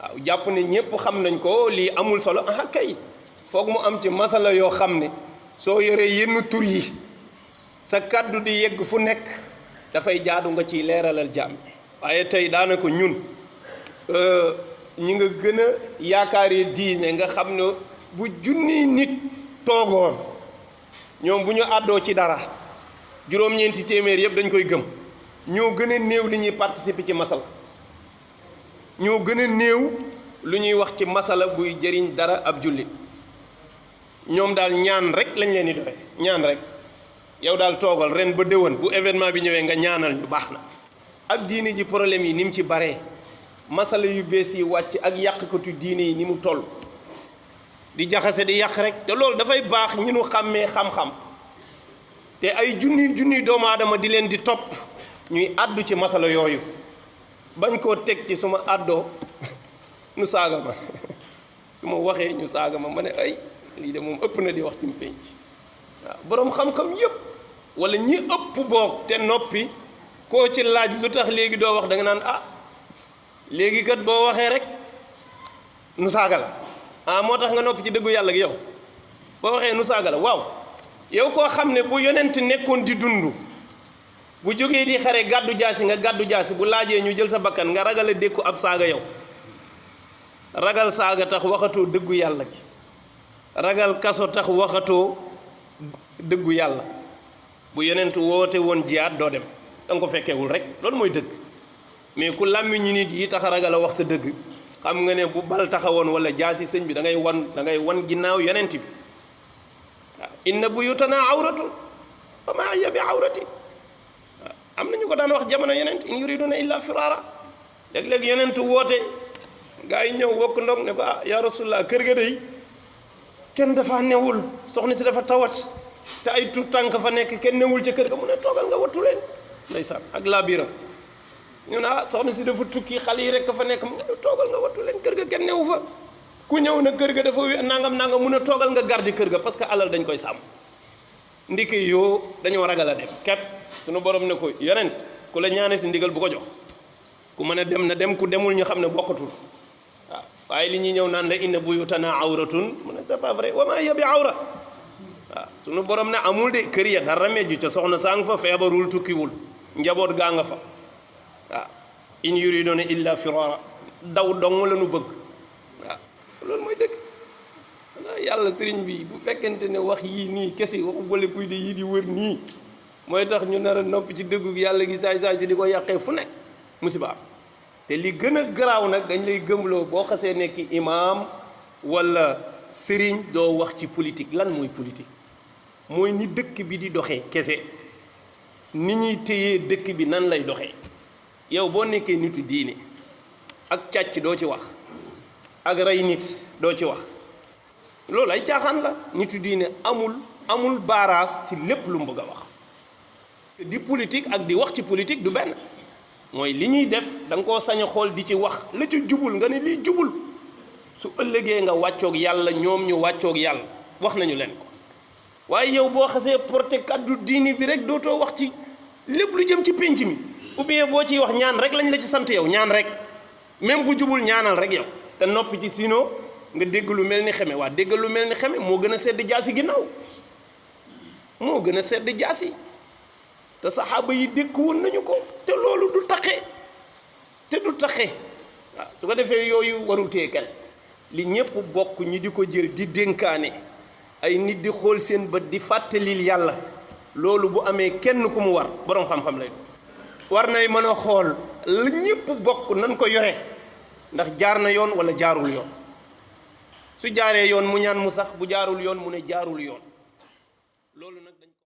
waaw jàpp ne ñépp xam nañ ko lii amul solo ah kay foog mu am ci masala yoo xam ne soo yoree yenn tur yi sa kàddu di yegg fu nekk dafay jaadu nga ciy leeralal jàmm waaye tey daanaka ñun ñi nga gën a yaakaaree diine nga xam ne bu junniy nit toogoon ñoom bu ñu àddoo ci dara juróom-ñeenti téeméer yëpp dañ koy gëm ñoo gën a néew li ñuy participer ci masala ñoo gën a néew lu ñuy wax ci masala buy jëriñ dara ab jullit ñoom daal ñaan rek lañ leen di doxe ñaan rek yow daal toogal ren ba déwén bu événement bi ñëwee nga ñaanal ñu baax na ak diine ji problème yi ni mu ci baree masala yu bees yi wàcc ak yàqkatu diine yi ni mu toll di jaxase di yàq rek te loolu dafay baax ñu nu xàmmee xam-xam te ay junniy doomu aadama di leen di topp ñuy àddu ci masala yooyu bañ koo teg ci suma àddoo nu saaga ma su ma waxee ñu saaga ma ne ay lii de moom ëpp na di wax ci pénc waaw boroom xam-xam yépp wala ñi ëpp boog te noppi koo ci laaj lu tax léegi doo wax da nga naan ah léegi kat boo waxee rek nu saaga la ah moo tax nga noppi ci dëggu yàlla gi yow boo waxee nu saaga la waaw yow koo xam ne bu yonent nekkoon di dund bu jógee di xare gàddu jaasi nga gàddu jaasi bu laajee ñu jël sa bakkan nga ragal a dékku ab saaga yow ragal saaga tax waxatoo dëggu yàlla gi ragal kaso tax waxatoo dëggu yàlla bu yonent woote woon jihaad doo dem danga ko fekkewul rek loolu mooy dëgg mais ku làmmiñu nit yi tax a ragal a wax sa dëgg xam nga ne bu bal taxawoon wala jaasi sëñ bi da ngay wan ginnaaw yonent bi waaw inna buyutanaa awratun wa maa hiya bi awrati waaw am na ñu ko daan wax jamono yonent in yuriduna illa firara léeg-léeg yonent woote gaa yi ñëw wokk ndog ne ko ah yaa rasulullah kër ga day kenn dafa newul soxna si dafa tawat te ay tuut tànk fa nekk kenn newul ca kër ga mu ne toogal nga wattu leen ndeysaan ak laa biiram ñu ne ah soxna si dafa tukki xale yi rek fa nekk mu ne toogal nga wattu leen kër ga kenn newu fa ku ñëw na kër ga dafa nangam mun a toogal nga gardi kër ga parce que alal dañ koy sàmm ndiki yoo dañoo ragal a dem képp suñu borom ne ko yonent ku la ñaanati ndigal bu ko jox ku mën a dem na dem ku demul ñu xam ne bokkatul waaw waaye li ñuy ñëw naan la inna buyutanaa awratun mu ne c'est pas vrai wa maa hiya bi awra waaw suñu borom ne amul de kër ya dara mejju ca soxna saa nga fa feebarul tukkiwul njaboot gaa nga fa waaw in yuriduna illa firara daw dong la nu bëgg waaw loolu mooy dëgg yàlla sëriñ bi bu fekkente ne wax yii nii kese waxu boole kuy de yii di wër nii mooy tax ñu nar a noppi ci dëggu yàlla gi saay si di ko yàqee fu nekk musiba te li gën a garaaw nag dañ lay gëmloo boo xasee nekk imaam wala sëriñ doo wax ci politique lan mooy politique mooy ni dëkk bi di doxee kese ni ñuy téyee dëkk bi nan lay doxee yow boo nekkee nitu diine ak càcc doo ci wax ak rey nit doo ci wax loolu ay caaxaan la nitu diine amul baaraas ci lépp lu mu bëgg a wax di politique ak di wax ci politique du benn mooy li ñuy def da nga koo sañ a xool di ci wax la ci jubul nga ne lii jubul su ëllëgee nga wàccoog yàlla ñoom ñu wàccoog yàlla wax nañu leen ko waaye yow boo xasee porté kàddu diini bi rek dootoo wax ci lépp lu jëm ci pénc mi ou bien boo ciy wax ñaan rek lañ la ci sant yow ñaan rek même bu jubul ñaanal rek yow te noppi ci sinon nga dégg lu mel ni xeme waa dégg lu mel ni xeme moo gën a sedd jaasi ginnaaw moo gën a sedd jaasi te saxaaba yi dékk woon nañu ko te loolu du taxe waaw su ko defee yooyu warul tee kenn li ñépp bokk ñi di ko jël di dénkaane ay nit di xool seen bët di fàttalil yàlla loolu bu amee kenn ku mu war boroom xam-xam lay war nay mën a xool la ñépp bokk nan ko yore ndax jaar na yoon walla jaarul yoon su jaaree yoon mu ñaan mu sax bu jaarul yoon mu ne jaarul yoon loolu nag